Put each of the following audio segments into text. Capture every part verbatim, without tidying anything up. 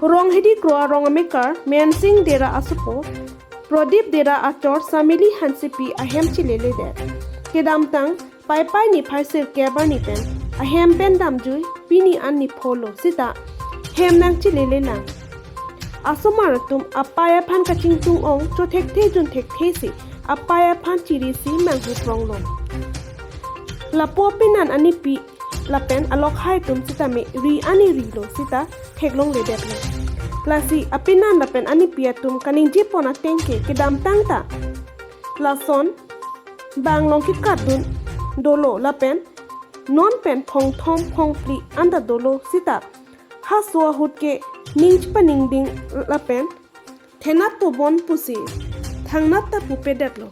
Ronghidi Kro arong amekar Mensing Dera asopo Prodip Dera achor Samili Hansepi ahem chileledet. Kedamtang Paipai niphai sirkep arni pen ahem pen damjui pini an nipholo sita hem nangchilelelang. Asomar atum apai aphan kachingtung ong chothekthe junthekthe si apai aphan chiri si manghu pronglo. Lapu apenan anipi lapen alokhai atum sitame ri ani rilo sita theklongledetlo. Lasi apenan lapen anipi atum kaningjepon ateng ke kedamtang ta lason bang long kekatdun dolo lapen non pen phongthom phongphli anta dolo sita haso ahut ke ning chepaningding lapen thenat tobon pusi thangnat ta pupedetlo.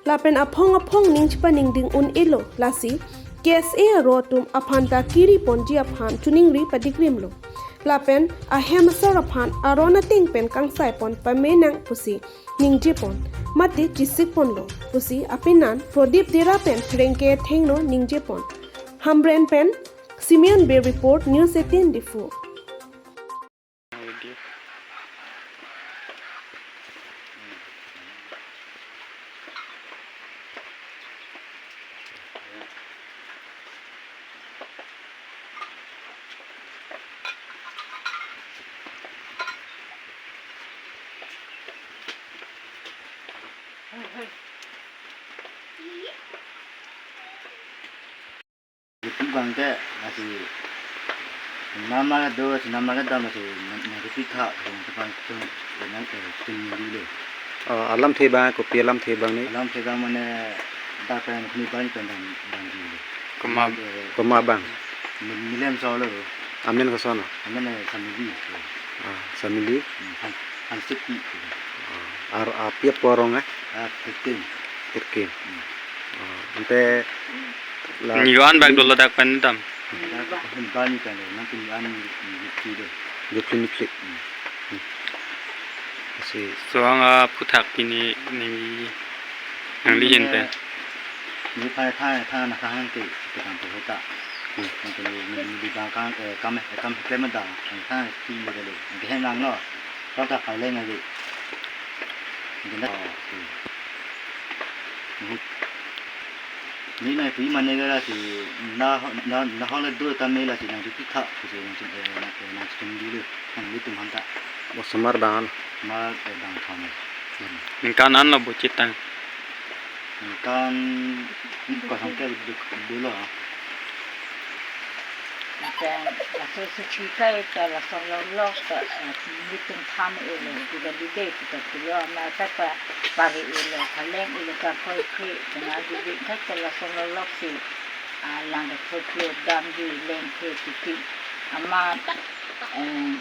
Lapen aphong aphong ning chepaningding un-elo, lasi K S A aro atum aphan ta kiri ponji aphan choningri padikrimlo. Lapen ahem asor aphan aron ateng pen kangsai pon pame nang pusi ningjepon, mate chisik ponlo pusi apenan Prodip Dera pen Pherangke Thengno ningjepon. Hamren pen Simeon Bey report, News eighteen Diphu. Pu bang ke, lasi nama do, si nama ke dam, si nang, nang ke pitha, si nang tepang tung, nang, eh, tung dulu. Oh, alamthe bang, kopi alamthe bang ni? Alamthe bang mane, dak pen kuni bang pen dam, dam dulu. Koma. Eh, koma bang. Mi-, milem solo. Amen koson? Amen, eh, Samili. Ah, Samili? Hmm, Han, Hansepi. Ah, ar, api apo arong, eh? Ah, Tirkim. Tirkim. Hmm. Ah, ante la ni-an bak dolo dak pen dam. Dak pen bang ni kan, nang pini an ni, ni, ni, ni. Dua puluh ni plik. Hmm. Hmm. Asi. Suang, ah, aphuthak pini ni nangli hin pen. Ni pha, pha, pha na kang ke, ke kang ke hota. Hmm. Nang pini ni, ni, ni bang kang, eh, kam, eh, kam klem da, kang, kang, pini dulu. Nang ke hen lang no. Kau tak kau leng lagi. Nang ke na, oh, hmm. Ni nangpi mane gara si na, na, na hole do ta me lasi nang tuti kha, si nang, eh, nang, eh, nang sum dulu, nanglitum aphan ta. Osomar bang an? Osomar, eh, bang kha me. Hmm. Ningkan an lo bo chetang? Ningkan, hmm, kosong ke du, dolo. Lapen laso suchi kai ta lason lolok ta, eh, nelitum tham-elo, pida bide kita pulo ama ta ta pari-elo, kaleng-elo, karkoi kri, tena bide kai ta lason lolok si, ah, lang ta thotlo damji lengthe titi. Ama, eh,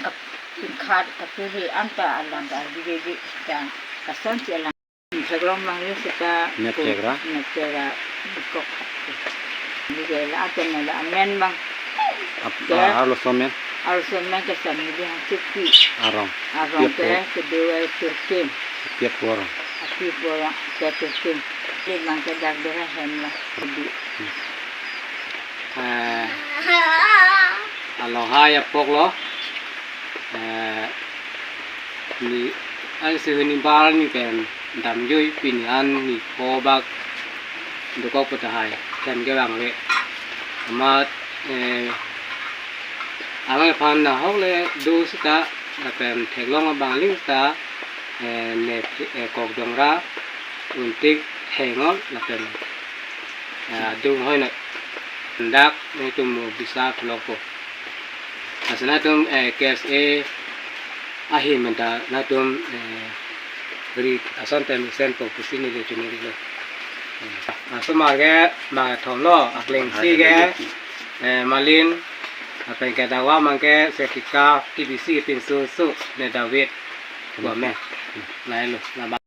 kap-, pingkhat kapiri anta alang ta bide bide ta kasonsi alang. Theklong bang yo seta mepjek ra? Mepjek ra, kok. Ni ke la aten la amen bang. Ap-, ke? Ah, arloso amen? Arloso amen ke Samili Hansepi. Arong? Arong ke, kedua Tirkim. Api apo arong? Api apo arong ke Tirkim. Ke bang ke dak dera hem la. Kedi. Hmm. Eh, alokhai apok lo. Eh, ni, an si huni bar ni pen damjui pini an ni ko bak dokok pu tahai. Ken ke bang le. Amat, eh, abang aphan nahok le do sita, lapen theklong abang ling sita, eh, ne, eh, kok dongra, untik hengon, lapen, eh, adung hoi na, dak netum bisa kelongpo. Lasi netum, eh, K S A ahin menta netum, eh, ri ason tem senpo pusi neli chunili lo. Eh, asomar ke methom lo, akleng si ke, eh, Malin, lapen ke dawa abang ke Setika, T B C pinso so, ne David, wa me. Lahelo, lama.